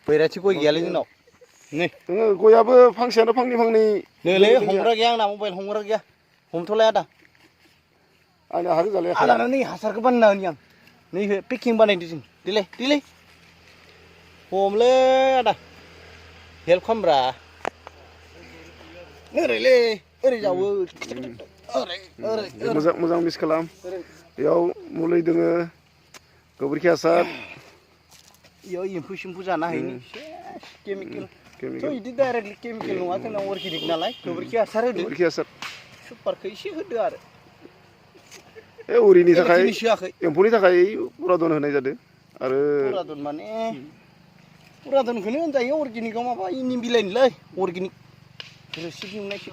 बैराथि गय गैयालै जोंनाव नै गयाबो फांसेयानो फांनै नैलै हमग्रा गैया आंना मबाइल हमग्रा गैया हमथ'लाय आदा आंना हारो जालाय आदाना नै हासारखौ बानायना होनि आं नै पेकिं बानायदो जों दिलै हमलै आदा हेल्प खालामब्रा ओरै जावो ओरै मोजां मिक्स खालाम बेयाव मुलि दोङो गोबोरखि हासार इयाव एम्फौ सेम्फौ जानो हायिनि केमिकेल थ' इदि डाइरेक्टलि केमिकेल नङा जोंना अर्गेनिक नालाय गोबोरखि हासार होदो सुपारखौ एसे होदो आरो उरिनि थाखाय एम्फौनि थाखाय पुरादन होनाय जादों आरो पुरादन माने पुरादनखौनो होनजायो अर्गेनिकआव माबा इनि बिलाइनिलै अर्गेनिक रोसि दिहुननायसो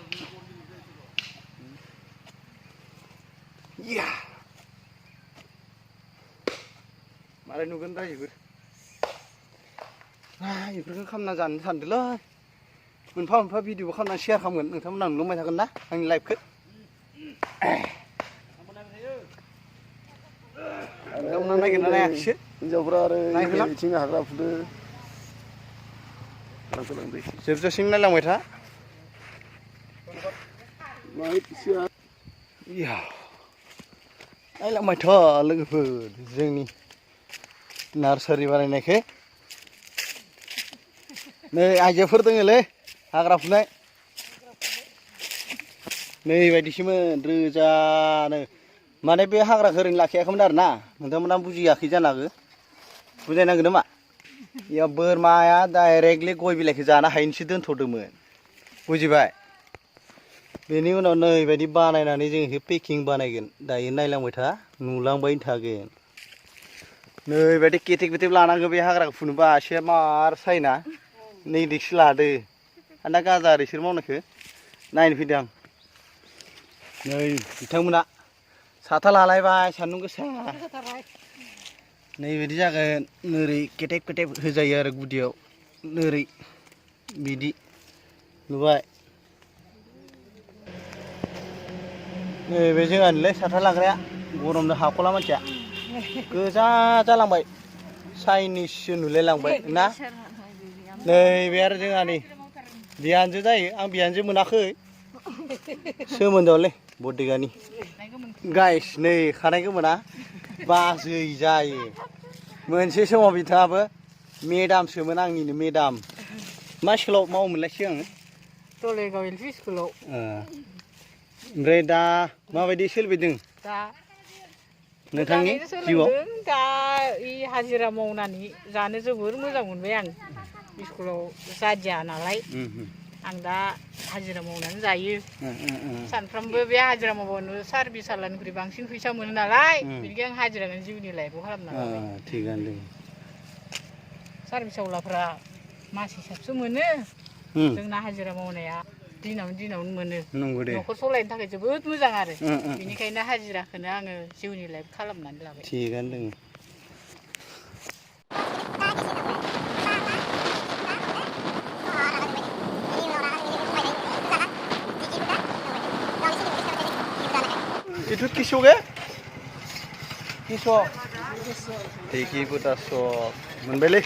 या मालाय नुगोन रायजोफोर बेफोरखौ खालामना जानो सानदोंलै मोनफा भिडिअ खालामना शेयार खालामगोन नोंथांमोना नुलांबाय थागोन ना आंनि लाइफखौ नोंथांमोना नायगोन ना नायाखिसो हिन्जावफ्रा आरो बिथिं हाग्रा फुदो जोबजासिम नायलांबाय था नायलांबायथ' लोगोफोर जोंनि नार्सारि बानायनायखौ नै आइजोफोर दङलै हाग्रा फुनाय नै बायदिसोमोन रोजानो माने बे हाग्राखौ ओरैनो लाखियाखैमोन आरो ना नोंथांमोना बुजियाखै जानो हागौ बुजायनांगोन नामा इयाव बोरमाया डाइरेक्टलि गय बिलाइखौ जानो हायैनिसो दोनथ'दोंमोन बुजिबाय बेनि उनाव नै बायदि बानायनानै जों बेखौ पेकिं बानायगोन दायो नायलांबाय था नुलांबाय थागोन नै बायदि केटेक बेटेक लानांगौ बे हाग्राखौ फुनोबा एसे मार सायना नै दिक्स लादो आंना गाजा आरो इसोर मावनायखौ नायनो फैदों आं नै बिथांमोना साथा लालायबाय सान्दुं गोसा नै बिदि जागोन नोरै केटेक पेटेक होजायो आरो गुदियाव नोरै बिदि नुबाय नैबे जोंहानिलै साथा लाग्राया गरमनो हाख'ला मानसिया गोजा जालांबाय चाइनिससो नुलायलांबाय ना नैबे आरो जोंहानि बिहामजो जायो आं बिहामजो मोनाखै सोमोन्दोआवलै बरदेगानि गाइस नै खानाय गोमोना बाजै जायो मोनसे समाव बिथाङाबो मेदामसोमोन आंनिनो मेदाम मा स्कुलाव मावोमोनलाय सिगां टलेगाव एल पि स्कुलाव ओमफ्राय दा माबायदि सोलिबायदों दा नोंथांनि जिउआव दा हाजिरा मावनानै जानो जोबोर मोजां मोनबाय आं स्कुलाव जादिया नालाय आं दा हाजिरा मावनानै जायो सानफ्रामबो बे हाजिरा मावबानो सार्भिस सालानिख्रुइ बांसिन फैसा मोनो नालाय बेनिखायनो आं हाजिराखौ जिउनि लाइफआव खालामना लाबाय थिगानो सार्भिस आवलाफ्रा मास हिसाबसो मोनो जोंना हाजिरा मावनाया दिनावनो मोनो न'खर सलायनो थाखाय जोबोद मोजां आरो बेनिखायनो हाजिराखौनो आङो जिउनि लाइफ खालामनानै लाबाय थिगानो दङ itu kisok ya? Kisok. Tiki putasok. Membeli.